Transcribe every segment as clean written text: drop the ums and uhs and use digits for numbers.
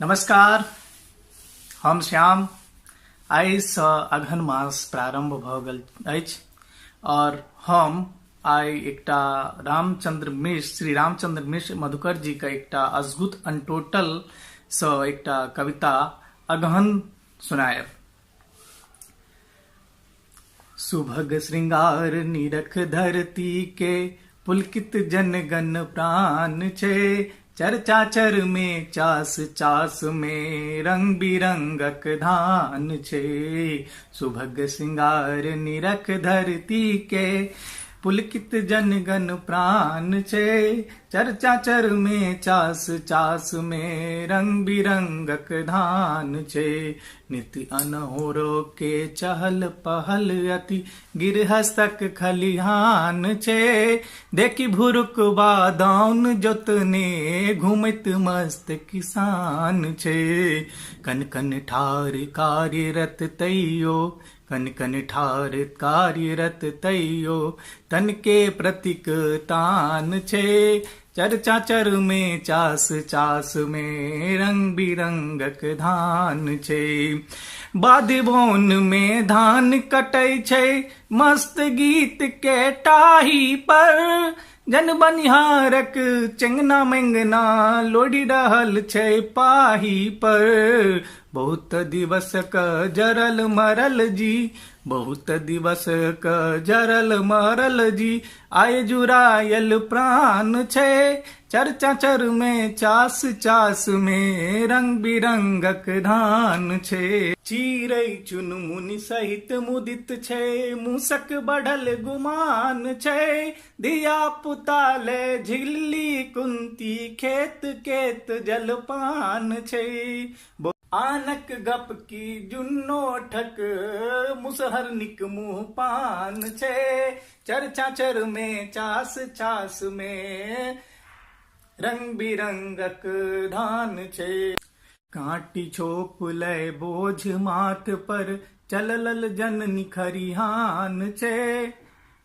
नमस्कार, हम श्याम। आइसँ अगहन मास प्रारम्भ भऽ गेल अछि आओर हम आइ एकटा रामचंद्र मिश्र, श्री रामचंद्र मिश्र मधुकर जी के एकटा अजगुत अनटोटल सँ एकटा कविता अगहन सुनायब। सुभग श्रृंगार निरख धरती के पुलकित जनगण प्राण छे, चर में चास चास में रंग बिरंगक धान छे। सुभग श्रृंगार निरख धरती के पुलकित जनगण प्राण छे, चर में चास चास में रंग बिरंगक धान छे। नित अनहोरो के चहल पहल अति गिरहस्तक खलिहान छे, देखी भुरुक बादाउन जोतने घुमैत मस्त किसान छे। कन कन ठार कार्यरत तैयो, कन कन ठार कार्यरत तैयो तन के प्रतीक तान छे, चर में चास चास में रंग बिरंगक धान छे। बाध बोन में धान कटै छे मस्त गीत के टाही पर, जन बनिहारक चेंगना मेंगना लोड़ि रहल छै पाही पर। बहुत दिवस क जरल मरल जी, बहुत दिवस क जरल मरल जी, आय जुरायल प्राण छे, चर चाचर में चास चास में रंग बिरंगक धान छे। चिड़ै चुनमुनि सहित मुदित छे, मूसक बढ़ल गुमान छे, धिया पुता ले झिल्ली कुंती खेत केत जलपान छे। आनक गप की जुन्नो ठक मुसहर निक मुँह पान छे, चर चाचर में चास चास में रंग बिरंगक धान छे। कांटी छोप लय बोझ माथ पर चलल जननी खरिहान छे,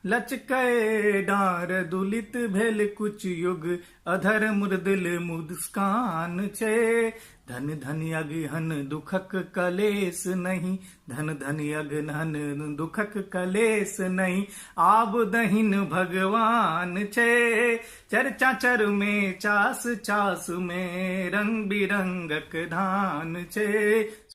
लचकै डार दुलित भेल कुछ युग अधर मृदुल मुस्कान छे। धन धन अगहन दुखक कलेश नहीं, धन धन अगहन दुखक कलेश नहीं, आब दहिन भगवान छे, चर चाचर में चास चास में रंग बिरंगक धान छे।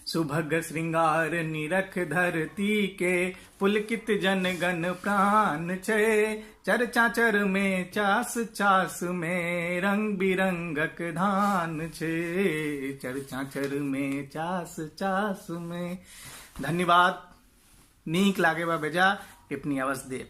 सुभग श्रृंगार निरख धरती के पुलकित जनगण प्राण छे, चर चाचर में चास चास में रंग बिरंगक धान छे, चर चाचर में चास चास में। धन्यवाद। नीक लागे बा बेजा टिप्पणी अवश्य देब।